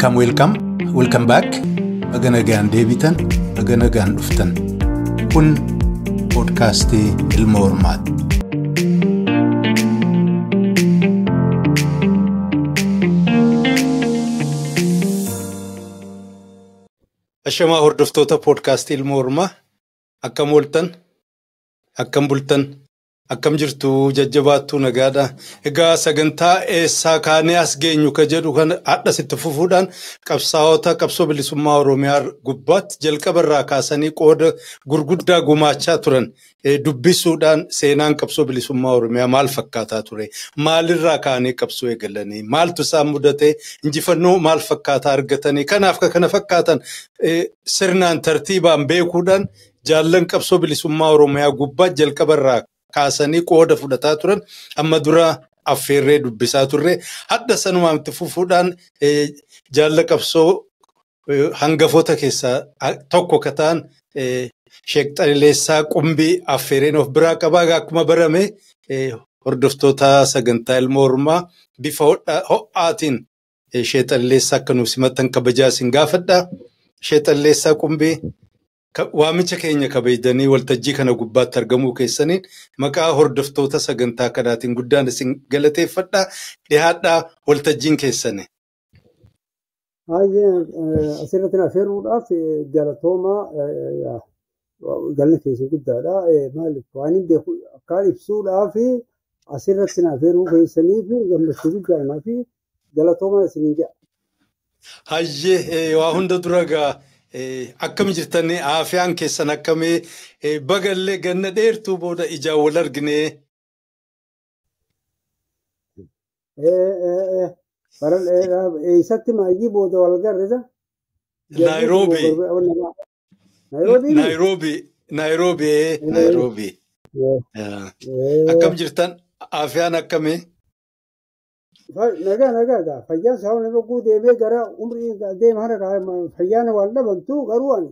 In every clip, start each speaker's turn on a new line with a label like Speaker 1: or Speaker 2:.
Speaker 1: Welcome, welcome, welcome back. Baga nagaan deebitan, baga nagaan dhuftan. Kun poodkaastii Ilma Hormaati. Ashamaa hordoftoota poodkaastii Ilma Hormaa, akkam ooltan, akkam bultan, akkam jirtu, jajjabaattuu, nagaadha. Egaa sagantaa eessaa kaanee as geenyu ka jedhu kan hadhas itti fufuudhaan qabsaa'ota qabsoo bilisummaa Oromiyaa gubbaatti jalqabarraa kaasanii qooda gurguddaa gumaachaa turan dubbisuudhaan seenaan qabsoo bilisummaa Oromiyaa maal fakkaataa ture? Maalirraa kaanee qabsoo eegalanii? Maaltu isaan mudate? Injifannoo maal fakkaataa argatanii? Kanaaf kana fakkaatan sirnaan tartiibaan beekuudhaan jaallan qabsoo bilisummaa Oromiyaa gubbaatti jalqabarraa kaasanii qooda fudhataa turan amma dura affeerree dubbisaa turre hadda sanumaan itti fufuudhaan jaalla qabsoo hangafoota keessaa tokko ka ta'an Sheek Xalileessaa Qumbii affeerreen of biraa qabaa. Akkuma barame hordoftoota sagantaa Ilma Hormaa bifa ho'aatiin Sheek Xalileessaa akka nuuf simatan kabajaa isin gaafadha. Sheek Xalileessaa Qumbii, waamicha keenya kabajdanii waltajjii kana gubbaatti argamuu keessaniin maqaa hordoftoota sagantaa kanaatiin guddaan isin galateeffadha. Dhiyaadhaa, waltajjiin keessani.
Speaker 2: Baay'ee asirratti na affeeruudhaaf galatooma, galni keessan guddaadha. Maaliif waan hin beeku akkaan ibsuudhaaf asirratti na affeeruu keessaniif gammachuu guddaadhaa fi galatooma isiniin jedha.
Speaker 1: Hayyee, waa hunda dura gaa akkam jirtanii, aafiyaan keessan akkamii? Bagallee ganna dheertuu booda ijaan wal arginee.
Speaker 2: Bara dheeraa eessatti maayyii booda wal garreessa?
Speaker 1: Naayiroobi.
Speaker 2: Naayiroobii?
Speaker 1: Naayiroobi. Naayiroobi. Naayiroobi. Akkam jirtan, aafiyaan akkamii?
Speaker 2: Nagaa, nagaa gaa fayyaan isaa nama guu deemee gara umrii deema hana fayyaan waan dhabamtu, garuu ani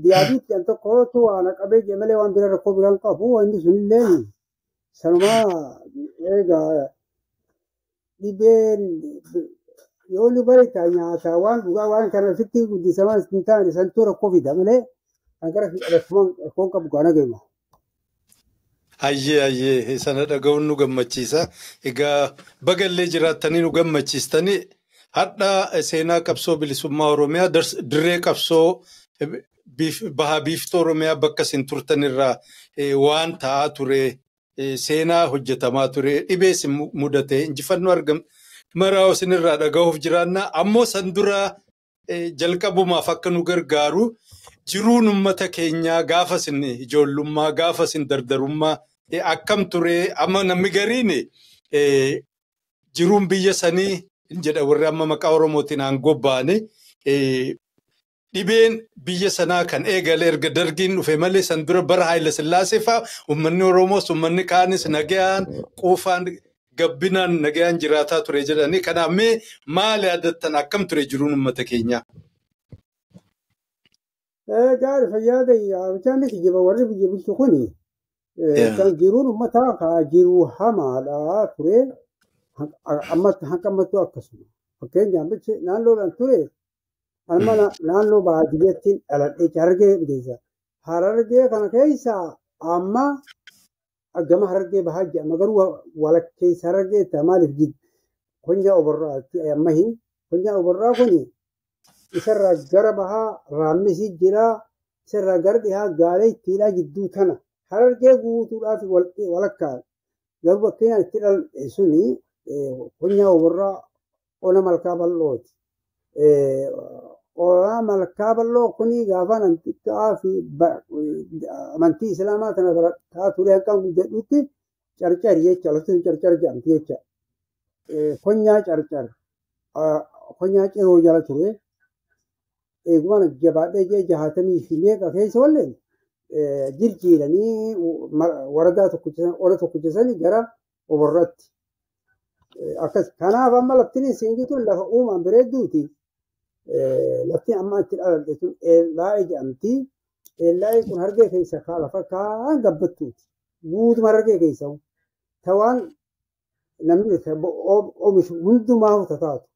Speaker 2: diyaabetesii an tokkotu waan qabee jee malee waan bira rakkoo biraan qabu. Inni sunillee sanumaa egaa dhibeen yoo nu barita nyaataa waan dhugaa waan kana ofitti guddisamaa hin taane santuu rakkoo fida malee kan gara rakkoon qabu gaana geema.
Speaker 1: Hayyee, hayyee, sana dhaga'uun nu gammachiisa. Egaa bagallee jiraattanii nu gammachiistanii. Hadha seenaa qabsoo bilisummaa Oromiyaa dirree qabsoo baha biiftuu Oromiyaa bakka isin turtanirraa waan ta'aa ture, seenaa hojjetamaa ture, dhibee isin mudate, injifannoo argam maraa isinirraa dhaga'uuf jiraanna. Ammoo san dura jalqabumaaf akka nu gargaaru jiruun uummata keenyaa gaafa isin ijoollummaa, gaafa isin dardarummaa akkam ture? Amma namni gariin jiruun biyya sanii jedha, warri amma maqaa Oromootiin aangoo ba'anii dhibeen biyya sanaa kan eegale erga dargiin dhufe malee san dura bara Haayila Sillaasee fa'aa uummanni Oromoos uummanni kaanis nagayaan quufaan gabbinaan nagayaan jiraataa ture jedhanii. Kanaaf mee maal yaadattan, akkam ture jiruun uummata keenyaa?
Speaker 2: Gaarii, fayyaada. Bishaan kijiba warri biyya bulchu kuni kan jiruun uummataa ka jiruu hamaadha ture, ammatti hanqa ammattuu akkasuma. Fakkeenyaaf naannoodhaan ture, amma naannoo baadiyyaatti dhaladhee Harargee keessa. Harargee kana keessa amma gama Harargee bahaa jedhama, garuu walakkeessa Harargee ta'a. Maaliif konyaa oborraatti amma hin konyaa oborraa kuni isarraa gara bahaa raammisii jira, isarraa gara dhihaa gaalee ittiidhaa, jidduu tana Harargee guutuudhaaf walakkaa. Garuu bakkeen itti dhaladhe suni konyaa oborraa ona Malkaa Bal'ooti. Ona Malkaa Bal'oo kuni gaafa namtichaa fi amantii Islaamaa kana barataa ture hanqan guddadhutti Carcari jecha, lafti sun Carcar jedhamti jecha. Konyaa Carcar, konyaa Ciroo jala ture. Eegumaan jabaadhee jee jahaatamii fi meeqa keessa walleen jirjiiranii waradaa tokkicha ola tokkicha gara oborratti. Akkas kanaaf amma laftiin isin jirtu lafa uumaan bareedduuti. Lafti amma itti dhaladhe sun Ellaa'ee jedhamti. Ellaa'ee kun Harargee keessa lafa kaan gabbattuuti. Guutuma Harargee keessa. Tawaan namni oomishu hundumaa tataatu.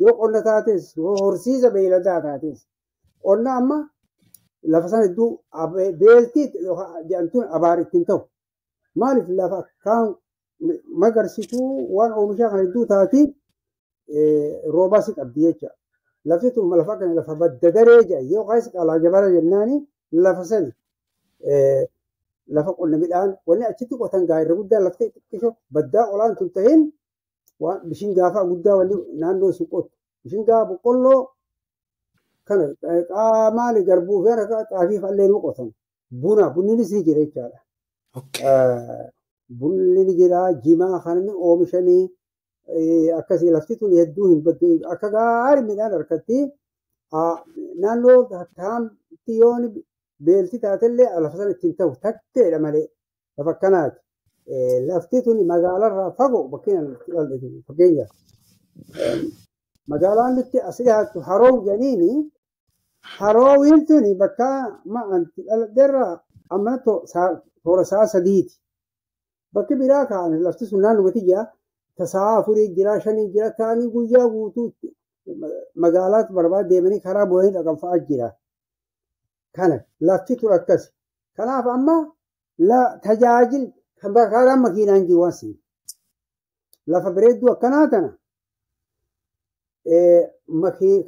Speaker 2: Yoo qonna taates yoo horsiisa beeyladaa taates qonna amma lafa sana hedduu beeltii jedhamtuun abaar ittiin ta'u. Maaliif lafa akkaan magarsituu waan oomishaa kan hedduu taati roobaas qabdi jecha. Lafti tun lafa kana lafa badda daree jedha yoo qaayis qalaa jabara jennaani lafa sani lafa qonna midhaan wanni achitti qotan gaayirra guddaa lafti xiqqisho baddaa olaan tun tahin waan bishin gaafaa guddaa wanni naannoo sun qotu. Bishin gaafa boqqolloo kana maali garbuu fi xaafii fa'allee nu qotan. Buna bunninis ni jira jechaadha. Bunni ni jira jimaa kan inni oomishanii akkasii lafti tun hedduu hin baddu akka gaarii midhaan harkatti naannoo taamti yoon beelti taatellee lafa sana ittiin ta'u takkeedha malee lafa akkanaati. Lafti tun magaalarraa fagoo fakkeenyaaf magaalaan nutti as dhiyaattu haroo jedhaniini haroowiin tun bakka ma'anti dhaladheerraa amma toora sa'a sadiiti. Bakki biraa ka'an lafti sun naannumatti jira. Sa'a afurii jira shanii jira ta'anii guyyaa guutuu magaalaatti barbaade deemanii karaa bulanii dhaqan fa'aa jira. Kana lafti tun akkasi. Kanaaf amma tajaajil karaa makiinaan jiru waan siin. Lafa bareedduu akkanaa tana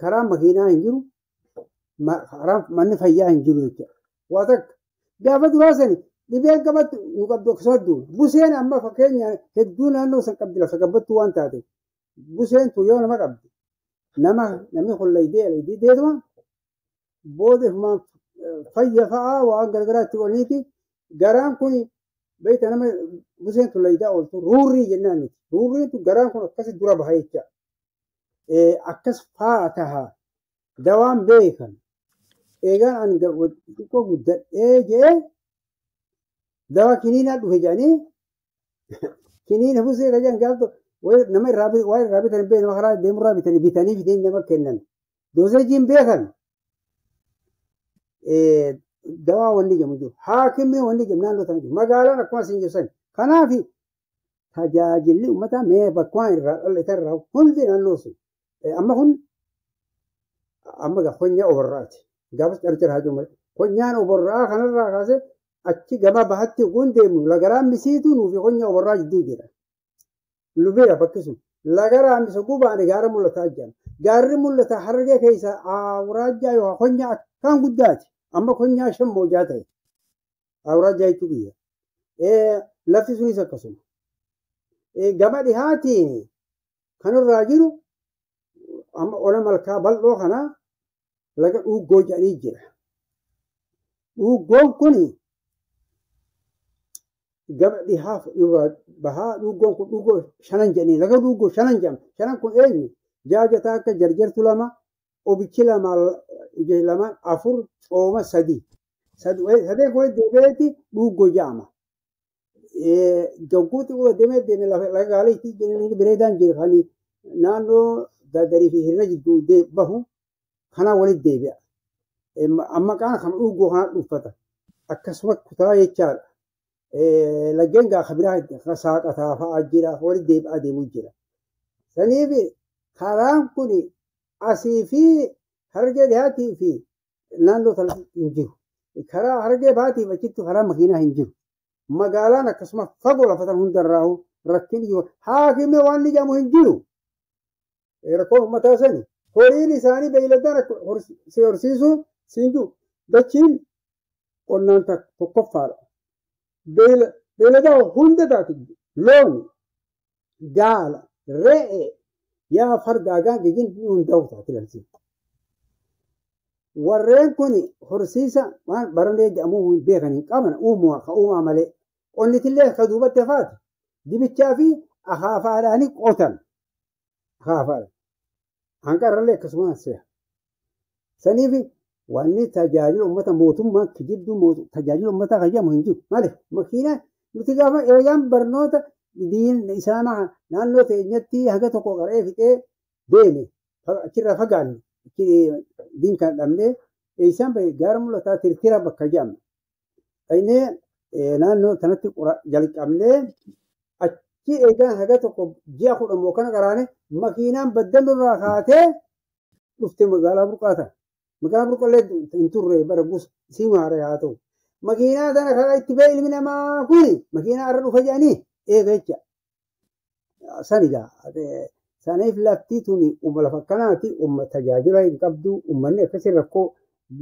Speaker 2: karaa makiinaa hin jiru manni fayyaa hin jiru jechuudha. Waa takka gaafa duraa sani dhibeen qabattu nu qabdu akkasumas duuna. Buseen amma fakkeenya hedduu naannoo san qabdi lafa gabbattuu waan taate buseen tun yoo nama qabdi nama namni kun laydee laydee deetuma booda ifumaan fayya fa'aa waan gargaraa itti qolniiti garaan kun beekta nama buseen tun laydaa ooltu ruurrii jennaan nuti. Ruurriin tun garaan kun akkasi dura baha jecha. Akkas fa'aa taha dawaan beekan eegaan ani xiqqoo guddadhee jee dawa kiniinaa dhufe jedhanii kiniina busee ka jedhan gaafto nama irraa waan irraa bitanii beekan nama karaa deemurraa bitanii bitanii fidanii nama kennan dooseejiin beekan dawaa wanni jedhamu jiru haakimni wanni jedhamu naannoo tana jiru magaalaan akkuma isin jirsan kanaaf tajaajilli uummataa mee bakka waan irraa dhalate irraa hundi naannoo sun amma kun amma konyaa obarraati gaafas carcara haa jiru malee konyaan obarraa kanarraa kaasee achi gama bahatti kun deemnu lagaraan misiitu nuufi konyaa obarraa jidduu jira. Lubeera bakki sun lagaraan misa gubaani gaara mul'ataa jira. Gaarri mul'ata harargee keessa awuraajjaa yookaan konyaa akkaan guddaati. Amma konyaa shan moojaa ta'e. Awuraajjaa jechuu biyya. Lafti sunis akkasuma. Gama dhihaatiin kanarraa jiru amma ona malkaa bal'oo kana laga dhuuggoo jedhanii jira. Dhuuggoon kuni gama dhihaaf irraa bahaa dhuuggoon kun dhuuggoo shanan jedhanii laga dhuuggoo shanan jedhama. Shanan kun eenyu? Jaajataa akka jarjartu lama, obichi lama, lamaan afur, cooma sadi. Sadeen kun deebi'eeti dhuuggoo jedhama. Gagguutti deemee deemee laga gaalee itti jedhanii bireedaan jiru kan naannoo dardarii fi hirna jidduu bahu kanaan walitti deebi'a. Amma qaana kan dhuuggoo kanaan dhuunfata. Akkasuma kutaa jechaadha. Laggeen gaafa biraa saaqataa fa'aa jira walitti deebi'aa deemuu jira. Saniif karaan kun asii fi harargee dhihaatii fi naannoo sanatti hin jiru. Karaa harargee baatiif achitti karaa makiinaa hin jiru. Magaalaan akkasuma fagoo lafa tan hundarraa rakkinni jiru. Haakimni waan jedhamu hin jiru. Rakkoon uummataa sani. Horiin isaanii beeyladaan horsiisuu siin jiru. Dachiin qonnaan tokkoffaadha. Beeyladaa hunda taate loon, gaala, re'ee yaa fardaa gaangejin hundaa'u taate lalsiin. Warreen kun horsiisa waan baranee jedhamuu hin beekan hin qaban uumaa ka uumaa malee qonnitillee ka duubatti hafaati dibichaa fi akaafaadhaanii qotan akaafaadha. Hanqarrallee akkasuma se'a. Saniif wanni tajaajila uummata mootummaa kijidduu tajaajila uummataa kan jedhamu hin jiru. Maaliif makiinaa nuti gaafa eegaan barnoota diin islaamaa naannoo keenyatti haga tokko qaree fixee deeme achirraa fagaanne diin kan dhabnee eessaan bahe gaara mul'ataa tirtira bakka jedhamu. Dhaynee naannoo sanatti jalqabnee Achi eegaan haga tokko ji'a 10 kana qaraane makiinaan baddalurraa kaatee dhufte magaalaa burqaa ta'a. Magaalaa burqallee hin turre bara gus sii maara haa ta'u. Makiinaa tana karaa itti ba'e ilmi namaa kuni makiinaa irra dhufa jedhanii eega jecha. Sanigaa saniif lafti tuni lafa akkanaati uumma tajaajila hin qabdu uummanni akkasii rakkoo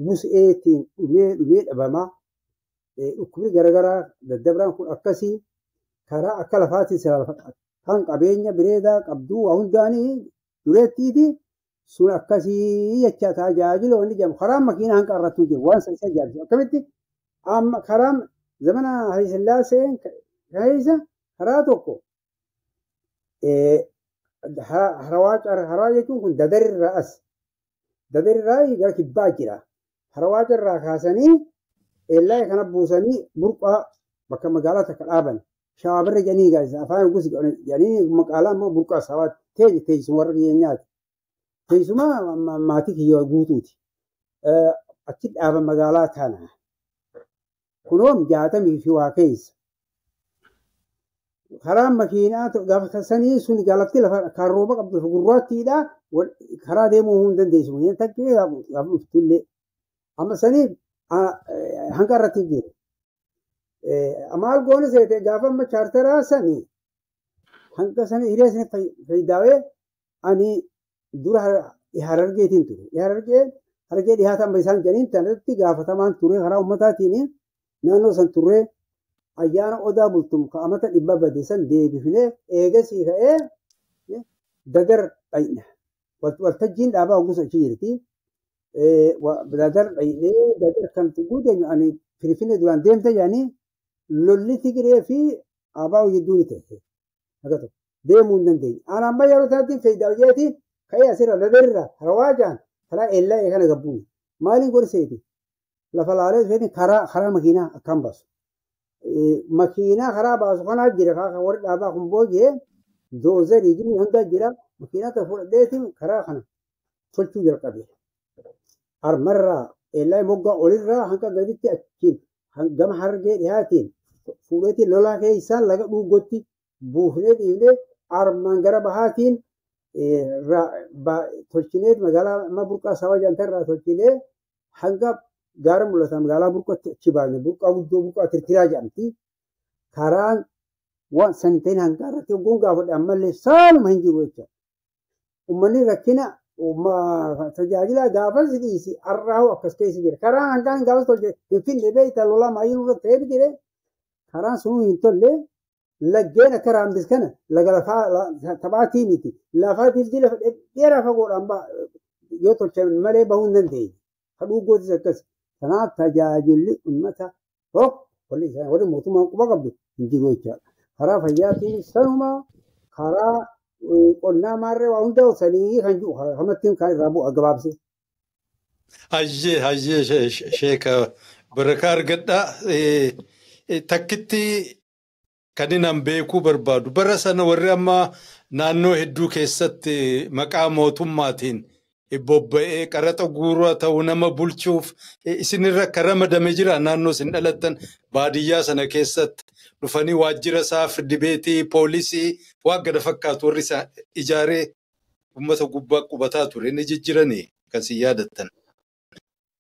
Speaker 2: bus'eetiin dhumee dhumee dhabamaa. Dhukkubni garaagaraa daddabraan kun akkasii karaa akka lafaatiin kan qabeenya bireedaa qabdu waa hundaanii dureettiiti sun akkasii jecha tajaajila wanni jedhamu karaan makiinaa hanqa irratti jiru waan isa ajaa'ibsiisu akkamitti amma karaan zamana Hayilasillaaseen keessa karaa tokko harawaa jechuun kun dadarirraa as dadarirraa gara kibbaa jira harawaa irraa kaasanii eelaa kana buusanii burqaa bakka magaalaa takka dhaaban shawaabarra jedhanii gaazexaa afaan gosi jedhanii maqaalaa immoo burqaa sawaati teessuma warra keenyaati. Teessuma maatii kiyya guutuuti. Achi dhaaban magaalaa tana. Kunoom 60 fi waa keessa. Karaan makiinaa gaafa sanii sun galatti lafa karrooba qabdu lafa gurraattiidha. Karaa deemuu hin dandeessu. Takkee gaafa dhuftullee. Amma sanii hanga irratti jiru. Maal goone seete gaafa amma chaartaraa sanii hanga sanii hiree sanii faayidaawee ani dura harargeetiin ture. Harargee dhiyaata amma isaan jedhaniin tanatti gaafatamaan ture karaa uummataatiin naannoo san turre ayyaana odaa bultum ka'amata 100 bade san deebifnee eegasii ka'ee dadar dhayna. Waltajjiin dhaabaa gosa achi jirti. Dadar dhaynee dadar kan guuteen ani Finfinnee duraan deemte jedhanii lolli Tigiree fi Abaa gidduu ni ta'e. Deemuu hin dandeenye. Ani amma yeroo sanatti faayidaa hojjeetiin ka'ee asirra dadarra harawaa jaan karaa eelaa kana gabbuun maaliin godhiseeti lafa laalee dhufeetiin karaa makiinaa akkam baasu. Makiinaa karaa baasu kanaa jira warri dhaabaa kun booji'ee doozarii jiru hundaa jira makiinaa ta'e fudhadheetiin karaa kana tolchuu jalqabe. Harmarraa eelaa moggaa olirraa hanga gaditti achiin gama hargee dhiyaatiin fuudheetiin lolaa keessaan laga dhuugotti buufnee dhiifnee armaan gara bahaatiin tolchinee magaalaa amma burqaa sawaa jaantarraa tolchinee hanga gaara mul'ata magaalaa burqaatti achi baane burqaa guddoo burqaa tirtiraa jedhamti. Karaan waan santeen hanga irratti oggoon gaafadhe ammallee saaluma hin jiru jecha. Uummanni rakkina tajaajila gaafas dhiisi arraahu akkas keessa jira. Karaan hangaan gaafas tolche Finfinnee beektaa lolaa maayyuu irra ta'ee jire karaan sunuu hin tolle laggeen akka raambis kana laga lafaa taphaatii miti. Lafaa dildila dheeraa fagoodhaan yoo tolchan malee bahuu hin dandeenye. Hadhuu gootis akkas. Kanaaf tajaajilli uummata tokko warri mootummaan quba qabdu hin jiru jechaadha. Karaa fayyaatiin sanuma karaa qonnaa maarree waa hundaa'u sanii kan jiru hamattiin kan irraa bu'a gabaabse.
Speaker 1: Hayyee hayyee sheeka barakaa argadhaa. Takkitti kan inni beekuu barbaadu bara sana warri amma naannoo hedduu keessatti maqaa mootummaatiin bobba'ee qaraxa guuraa ta'uu nama bulchuuf isinirra akka ramadame jira naannoo isin dhalattan baadiyyaa sana keessatti dhufanii waajjira isaa firdi beetii poolisii waan gada fakkaatu warri isaa ijaaree uummata gubbaa qubataa ture ni jijjiiranii kan isin yaadattan.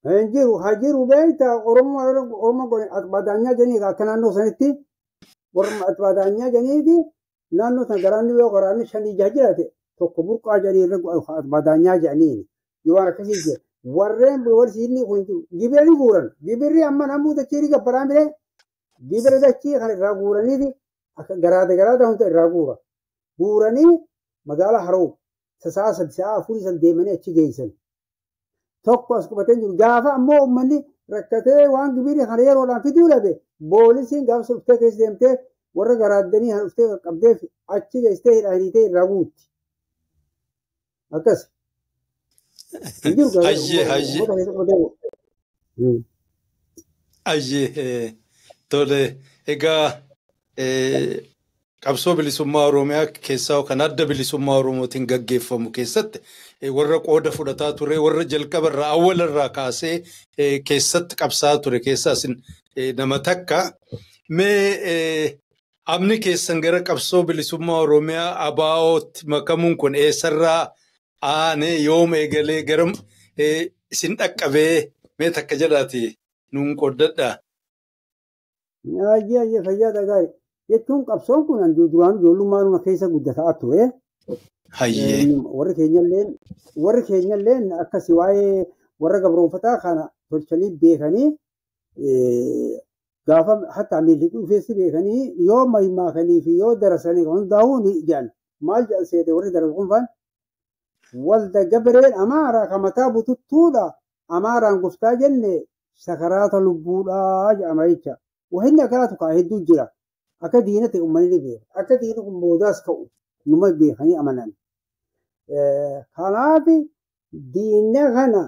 Speaker 2: Hin jiru haa jiru beektaa Oromoo atbaadaanyaa jedhanii akka naannoo sanitti warra atbaadaanyaa jedhaniiti naannoo sana garaanni yoo garaanni 5 6 jiraate tokko burqaa jedhanii irra atbaadaanyaa jedhaniini yoo waan akkasii jira warreen warsiinni kun gibirri guuran gibirri amma namuu dachee gabbaraan biree gibira dachee kan irraa guuraniiti akka garaada garaada hunda irraa guura guuranii magaalaa haroo sa'a 3 sa'a 4 san deemanii achi geessan. Tokko as qubatee jiru gaafa ammoo uummanni rakkatee waan gibirri kana yeroodhaan fiduu dhabe poolisiin gaafa dhuftee keessa deemtee warra garaaddanii dhuftee qaqqabdee achi geessitee hidhaaniitee irraa guutti. Akkas.
Speaker 1: Hayyee hayyee. Hayyee tole egaa qabsoo bilisummaa Oromiyaa keessaa kan adda bilisummaa Oromootiin gaggeeffamu keessatti warra qooda fudhataa ture warra jalqaba irraa awwala irraa kaasee keessatti qabsaa ture keessaa isin nama takka. Mee Amni keessan gara qabsoo bilisummaa Oromiyaa ABO'tti makamuun kun eessarraa aanee yoom eegalee gara isin dhaqqabee mee takka jedhaati nuun qoddadha.
Speaker 2: Ayyee fayyaa dhagaa jechuun qabsoon kun duraan ijoollummaa numa keessa guddataa ture.
Speaker 1: Hayyee.
Speaker 2: Warri keenyalleen akkasii waa'ee warra gabroonfataa kana tolchanii beekanii gaafa hatta miilli dhufeessi beekanii yoo mahimaakanii fi yoo darasanii kan hundaa'uu ni jedhan. Maal jedhan seete warri darasu kun faan walda gabreen amaaraa kan mataa bututtuudha amaaraan goftaa jenne sakaraata lubbuudhaa jedhama jecha. Wahinni akkanaatu kaa hedduu jira. Akka diina ta'e uummanni ni beeka. Akka diinni kun boodaas ka'u numa beekanii amanan. Kanaaf diina kana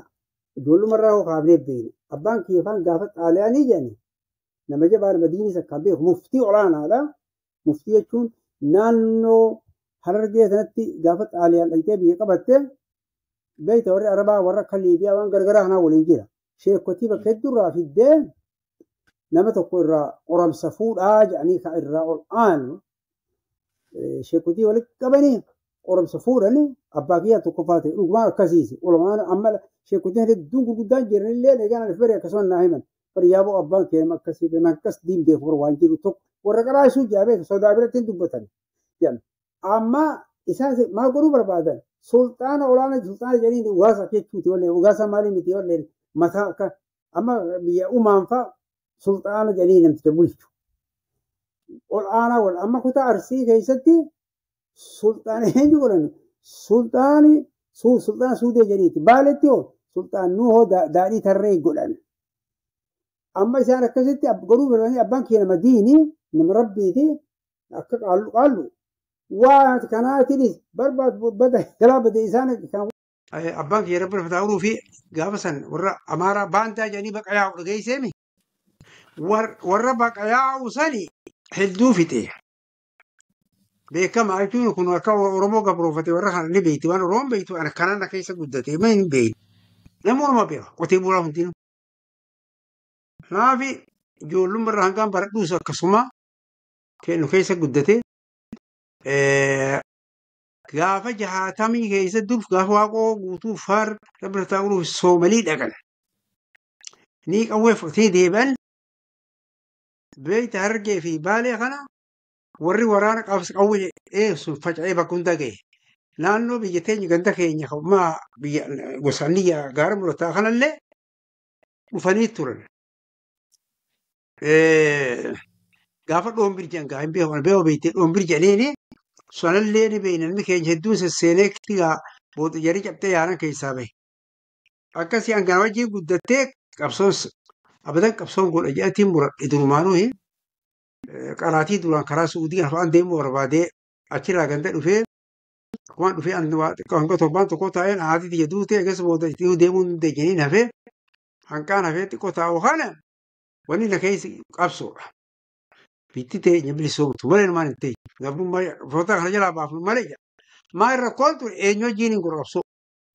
Speaker 2: ijoollummarraa hoo kaafnee beekna. Abbaan kiyya faan gaafa xaaliyaanii jedhani nama jabaa nama diinii sakkaan beeku muftii olaanaadha. Muftii jechuun naannoo Harargee sanatti gaafa xaaliyaan dhaqxee biyya qabatte beekta warri Arabaa warra akka Liibiyaa waan gargaraa kanaa waliin jira. Sheekotii bakka hedduurraa fiddee nama tokko irraa qoramsa fuudhaa jedhanii kan irraa ol aanu sheekotii walitti qabanii qoramsa fuudhanii abbaa kiyyaa tokkoffaa ta'e dhugumaan akkasiisi. Ulamaan amma sheekotiin hedduun gurguddaan jiranillee eegaan alif bari akkasuma naa himan. Bari yaaboo abbaan keenya akkasii nama akkas diin beeku bara waan jiru tokko warra qaraasuu jaa beeku sodaa biratti hin dubbatan. Amma isaan maal godhuu barbaadan sulxaana olaanaa sulxaana jedhanii ugaasa jechuuti wallee ugaasa maalii miti wallee mataa akka amma biyya umaan fa'a sulxaana jedhanii namticha bulchu. Ol'aanaa wal amma kutaa Arsii keessatti sulxaana eenyu godhan sulxaani sulxaana suudee jedhaniiti. Baaletti hoo sulxaan nuuhoo daadhii tarree godhan. Amma isaan akkasitti godhuu barbaadanii abbaan kiyya nama diinii nama rabbiiti akka qaallu qaallu. Waan kanaatiinis barbaadu bada jalaa bade isaan kan.
Speaker 3: Abbaan kiyya rabbi lafa taa'uu fi gaafa san warra Amaaraa baantaa jedhanii baqa yaa'u dhageesseemi. Warra baqa yaa'u sani hedduu fixe. Beekamaa jechuun kun akka Oromoo gabroofate warra kana ni beekti waan Oromoon beektu ana kanaan keessa guddate ma hin beekne. Nama Oromoo beeka qotee bulaa hundinuu. Kanaaf ijoollummaa irraa hangaan baradhuus akkasuma kennu keessa guddate. Gaafa jahaatamii keessa dur gaafa waaqoo guutuu faar rabbi lafa taa'uuf soomalii dhaqan. Ni qawwee fudhatee deebi'an beekta Harargee fi Baalee kana warri waraana qawwee dheessu faca'ee bakka hunda ga'e. Naannoo biyya teenya ganda keenya maa biyya gosaaniyyaa gaara mul'ataa kanallee dhufanii turan. Gaafa dhoombir jedhan gaa hin beeku beeku beektee dhoombir jedhaniini sanallee ni beekna namni keenya hedduun sesseenee gaa booda jarii cabxee yaaran keessaa bahe. Akkasii hangana wajjin guddattee qabsoon abadan qabsoon godha jedhatiin muradhe durumaanuu qaraatii duraan karaa Suudii kana fa'aan deemuu barbaadee achirraa ganda dhufee akkuma dhufee hanga torbaan tokko taa'een haati tiyya duutee egas booda itti deemuu hin dandeenye hafee hanqaan hafee xiqqoo taa'u kana wanni na keessa qabsoodha. Bitti teenya bilisoomtu malee namaan hin ta'e. Gabrummaa foota kana jalaa baafnu malee jedha. Maa irra koon ture eenyu wajjin hin godhu qabsoo.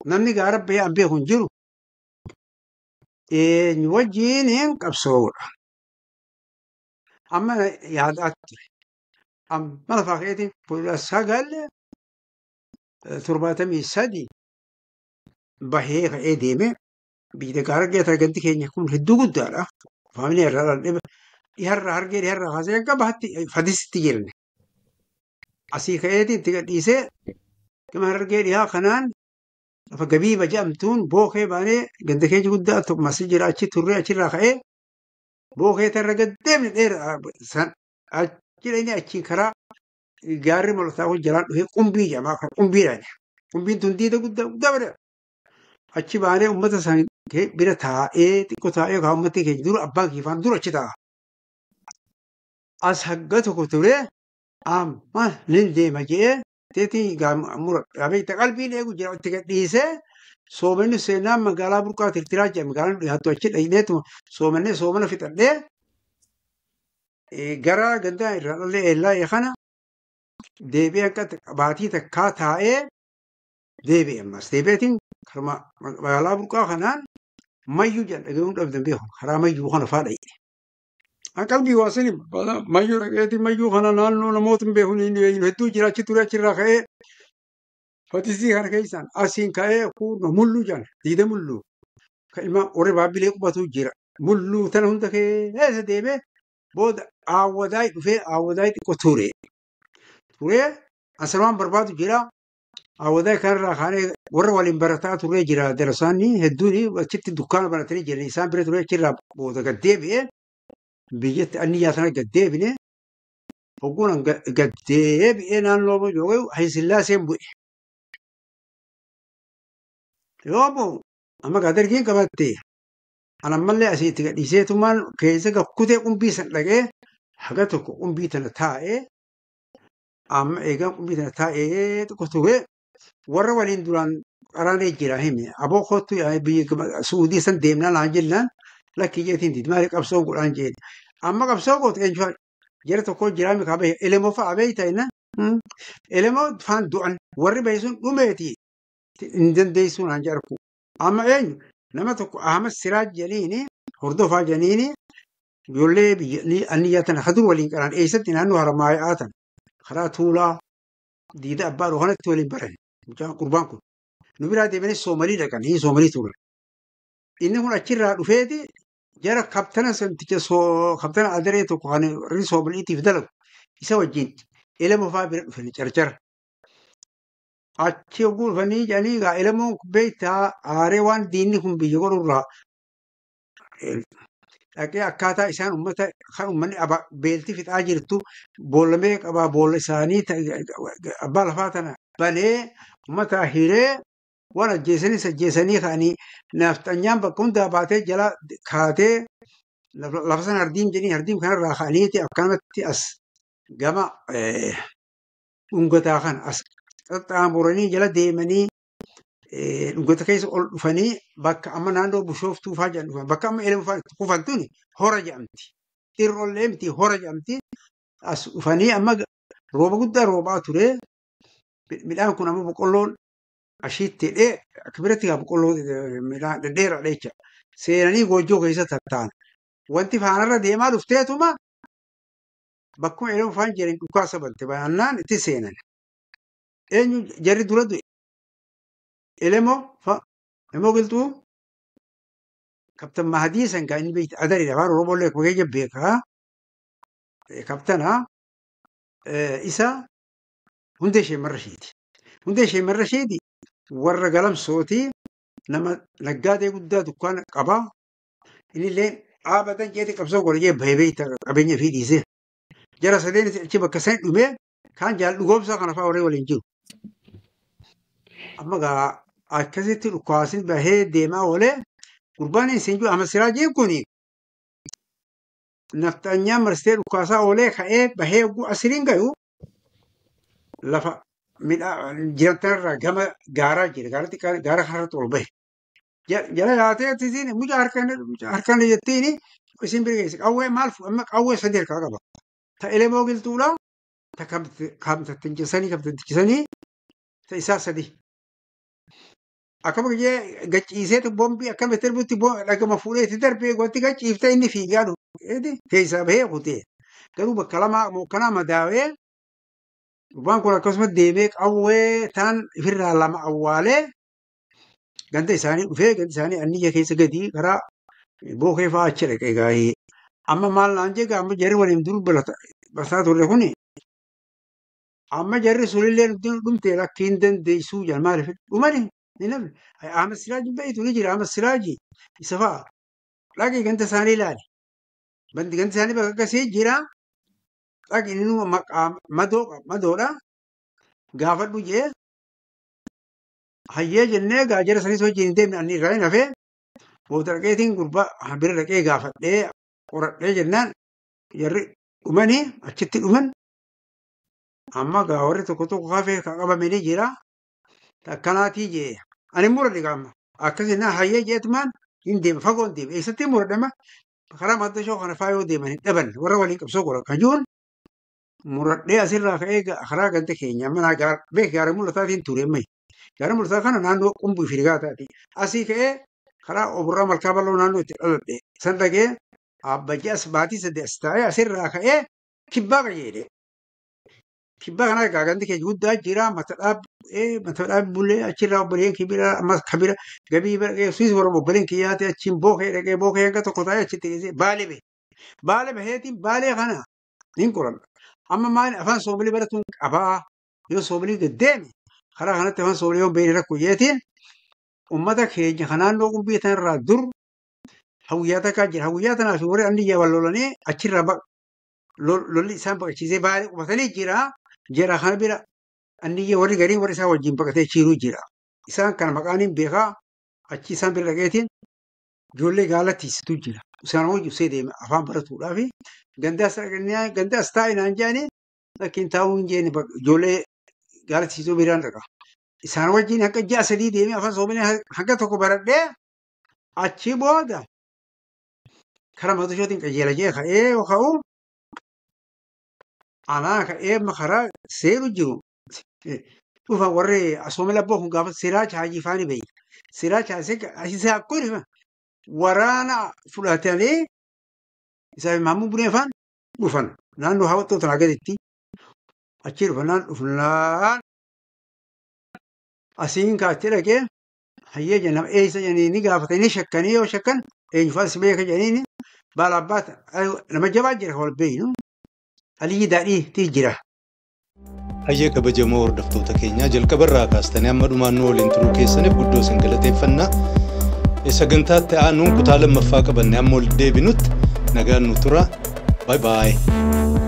Speaker 3: Namni gaara bahee an beeku hin jiru. Eenyu wajjin hin qabsoodha. Amma yaadaa ture. Amma lafaa keetiin 1973 bahee ka'ee deeme biyya gaara geeta ganti keenya kun hedduu guddaadha. Faamilii irraa dhibba. Dhiharraa hargee dhiharraa kaasee hanga bahatti fadisitti jirne. Asii ka'eeti itti gadhiisee gama hargee dhihaa kanaan lafa gabiiba jedhamtuun bookee baanee ganda keenya guddaa masii jira achi turree achirraa ka'ee bookee tarra gad deemne dheeraa san achi dhaqnee achiin karaa gaarri molotaa kun jalaan dhufee qumbii jedhama qumbiidhaan. Qumbiin tun diida guddaa guddaa bira. Achi baanee uummata san bira taa'ee xiqqoo taa'ee kaa uummatni keenya dura abbaan kiifaan dura achi taa'a. As hagga tokko ture amma nin deema jedhee teetii gaamura qalbiin eegu jira itti gadhiisee soomanni seenaan magaalaa burqaa tirtiraa jedhama magaalaan dhiyaattu achi dhaqneetu soomannee soomana fixadhee gara gandaa irraa dhallee eellaa'ee kana deebi'ee akka baatii takkaa taa'ee deebi'e ammas deebi'eetiin karuma magaalaa burqaa kanaan mayyuu jedhan dhaga'uun dhabdan beeku karaa mayyuu kana fa'aa dhaqne. Hanqalbii waa sani mayyuu dhaqeeti mayyuu kana naannoo namoota hin beekne hedduu jiraachi ture achirraa ka'ee fatisii kana keessaan asiin ka'ee kuuno mulluu jaan diida mulluu kan ilmaan warri baabbilee qubatu jira mulluu tana hunda keessa deemee booda aawwadaay dhufee aawwadaay xiqqoo ture turee asalumaan barbaadu jira aawwadaay kanarraa kaanee warra waliin barataa turee jira darasaanii hedduun achitti dukkaana banatanii jiran isaan bira turee achirraa booda gad deebi'ee biyyatti anniyyaa sana gad deebine hogguun gad deebi'ee naannoo yoo Hayisillaaseen bu'e. Yoo bu'u amma gadargiin qabatte an ammallee asii itti gadhiiseetumaan keessa gakkutee qumbii san dhaqee haga tokko qumbii tana taa'ee amma eegaan qumbii tana taa'ee xiqqo ture warra waliin duraan qaraanee jira hime aboo kottu biyya Suudii san deemnaan haan jennaan lakki jeetiin diidi maali qabsoo godhaan jeen amma qabsoo goote eenyu jara tokko jiraame kaa bahe elemoo fa'a beeyta inna elemoo faan du'an warri bahe sun dhumeeti hin dandeessuun haan jarku amma eenyu nama tokko Ahmad Siraaj jedhaniini hordofaa jedhaniini ijoollee biyya anniyyaa tana hadur waliin qaraan eessatti naannoo haramaayaa tana karaa tuulaa diida abbaa kanatti waliin baran mucaan qurbaan kun nu biraa deemanii Soomalii dhaqan Soomalii turan. Inni kun achirraa dhufeeti jara kaptana samticha kaptana adaree tokko kan warri Soomaliitiif dalagu isa wajjin elemo fa'aa bira dhufanii carcara. Achi yogguu dhufanii jedhanii egaa elemoon beektaa aaree waan diinni kun biyya godhurraa dhaqee akkaataa isaan uummata kan uummanni beelti fixaa jirtu boollamee qabaa boolla isaanii abbaa lafaa tana banee uummata hiree waan ajjeesanis ajjeesanii ka'anii nafxanyaan bakka hundaa baatee jala kaatee lafa sana hardiim jedhanii hardiim kanarraa ka'aniiti akkanumatti as gama dhungataa kana as qaxxaamuranii jala deemanii dhungata keessa ol dhufanii bakka amma naannoo bushooftuu fa'aa jedhan dhufan bakka amma elma fa'aa itti kufan tuni hora jedhamti. Xirrollee miti hora jedhamti as dhufanii amma rooba guddaa roobaa ture midhaan kun amma boqqolloon ashiitti hidhee akka biratti gaa boqqolloo midhaan dhedheeraadha jecha seenanii goojjoo keessa tatta'an. Wanti faanarra deemaa dhufteetuma bakkuma elma fa'aan jiran dhukaasa bante baannaan itti seenan. Eenyu jarri dura du'e Elemoo fa'a Elemoo Qilxuu Kaptan Mahadii san kan inni beektu adaridha afaan Oromoo illee akkuma keenya beekaa kaptana isa hundee ishee marra isheeti. Hundee ishee marra isheeti warra galamsooti nama naggaadee guddaa dukkaana qaba. Innillee dhaabatan jeeti qabsoo godhe jee bahee beekta qabeenya fi dhiisee. Jara sadeen achi bakka sani dhumee kaan jaal dhugoomsaa kana fa'aa warree waliin jiru. Amma gaa akkasitti dhukaasin bahee deemaa oolee gurbaan isin jiru Ahmad Siraajiin kun nafxanyaa marsitee dhukaasaa oolee ka'ee bahee yogguu asiriin gayu lafa midhaan jiran tanarraa gama gaaraa jira gaara xiqqaa gaara kanarratti ol bahe. Jala yaatee tisiin mucaa harkaan jettiin isin bira geesse qawwee maal amma qawwee sadii harkaa qaba. Ta elemoo qilxuudha ta kamtattincisanii kamtattincisanii ta isaa sadii. Akkama jee gachiiseetu bombii akkama darbutti dhagama fuudhee itti darbee wanti gachiiftee inni fiigaa dhufe keessaa bahee kutee. Garuu bakka lamaa mookkanaa madaawee gurbaan kun akkasuma deemee qawwee taan ifirraa lama awwaalee ganda isaanii dhufee ganda isaanii anniyya keessa gadi karaa bookee fa'aa achi dhaqee gaa'ee. Amma maal naan jee amma jarri waliin dur barataa turre kuni amma jarri sunillee dhumtee lakki hin dandeessuu jedhan maaliif dhumani ni namni Ahmad Siraaji beeytu ni jira Ahmad Siraaji isa fa'a dhaqee ganda isaanii ilaali. Bandi ganda isaanii bakka akkasii jira dhaqee inni maqaa madoo madoodha gaafadhu jee hayyee jennee gaa jara sanis wajjin hin deemne ani irraa hin hafee booda dhaqeetiin gurbaa bira dhaqee gaafadhee qoradhee jennaan jarri dhumanii achitti dhuman amma gaa warri tokko tokko hafee kan qabame ni jira akkanaatii jee ani muradhe gaama akkas jennaan hayyee jeetumaan hin deema fagoo hin deema eessatti muradhama karaa madda shoo kana faa yoo deeman hin dhaban warra waliin qabsoo godhan kan jiruun muradhee asirraa ka'ee karaa ganda keenya mana beek gaara mul'ataatiin ture ammayya. Gaara mul'ataa kana naannoo qumbii fi rigaa taati. Asii ka'ee karaa oburraa malkaa bal'oo naannoo itti dhaladhe. San dhaqee Abba ji'a baatii 3 as taa'ee asirraa ka'ee kibbaa qajeele. Kibbaa kana egaa gandi keenya guddaa jira mata dhaab bulee achirraa obboleen kibira ammas kabira gabii bira geessuus warra obboleen kiyyaate achiin bookee dhaqee bookee hanga tokko taa'ee achitti geessee baalee bahe. Baalee baheetiin baalee kana nin qoranna. Amma maali afaan Soomalii baratuun qabaa yoo Soomalii gad deeme karaa kanatti afaan Soomalii yoo beekne rakkoo jeetiin uummata keenya kan naannoo qumbii tanarraa dur hawwiyyaa takkaa jira. Hawwiyyaa tanaa fi warri anniyyaa wal lolanii achirraa lolli isaan baqachiisee baalee qubatanii jira. Jara kana bira anniyyaa warri garii warri isaan wajjin baqatee chiiruu jira. Isaan kana maqaan hin beekaa achi isaan bira dhaqeetiin ijoollee gaala tiisitu jira. Isaan hojii usee deeme afaan baratuudhaaf gandaas taa'e naan jedhanii lakkiin taa'uu hin jenne ijoollee gaala tiisuu biraan dhaqa. Isaan wajjin hanga ji'a 3 deemee afaan Soomalee hanga tokko baradhee achi booda karaa Moqdishootiin qajeela jee ka'ee yoo ka'u anaa ka'ee karaa seeru jiru. Dhufan warri Soomalee abboo kun gaafa Siraach Haajii faani beeyi. Siraach Haajii akkuma waraana fudhatanii isaaf Mahammud Bunee faan dhufan naannoo hawwattoo tanaa gaditti achi dhufnaan dhufnaan asiin kaachee dhaqee hayyee jennaan eessa jedhanii ni gaafatanii ni shakkanii yoo shakkan eenyufaa si beeka jedhanii baala abbaata nama jabaa jira wal beeynu Aliyyi Daadhii jira.
Speaker 1: Hayyee kabajamoo hordoftoota keenyaa jalqabarraa kaastanii amma dhumaan nu waliin turuu keessaniif guddoo isin galateeffannaa. Sagantaatti aanuun kutaa lammaffaa qabanne amma ol deebinutti nagaan nu tura. Bye bye.